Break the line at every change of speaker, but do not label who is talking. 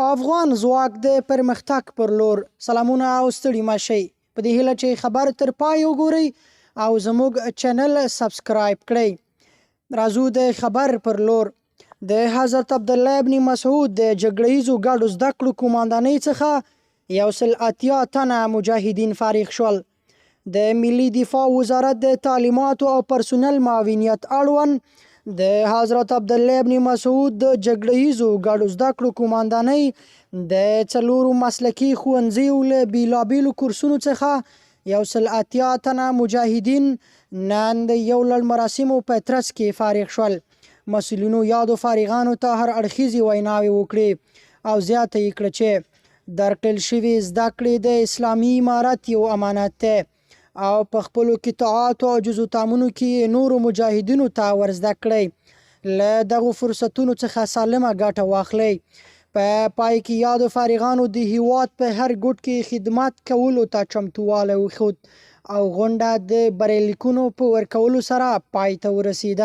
افغان ځواک د پرمختګ پر لور. سلامونه او ستړي مه شئ. په دې هیله چې خبر تر پای وګورئ او زموږ چینل سبسکرایب کړئ. راځو د خبر پر لور. د حضرت عبدالله ابن مسعود د جګړه ییزو ګډو زده کړو قوماندانۍ څخه 180 تنه مجاهدین فارغ شول. د ملي دفاع وزارت د تعلیماتو او پرسونل معاونیت اړوند د حضرت عبدالله ابن مسعود د جګړه ییزو ګډو زده کړو قوماندانۍ د څلورو مسلکي ښوونځیو له بېلابېلو کورسونو څخه 180 تنه مجاهدین نن د یو لړ مراسمو په ترڅ کې فارغ شول. مسؤلینو یادو فارغانو ته هر اړخیزې ویناوې وکړې او زیاته یې کړه چې درکړل شوې زده کړې د اسلامي امارت یو امانت دی او په خپلو قطعاتو او جزوتامونو کې یې نورو مجاهدینو ته ورزده کړئ. له دغو فرصتونو څخه سالمه ګټه واخلئ. په پای کې یادو فارغانو د هیواد په هر ګوټ کې خدمت کولو ته چمتووالی وښود او غونډه د بریلیکونو په ورکولو سره پای ته ورسیده.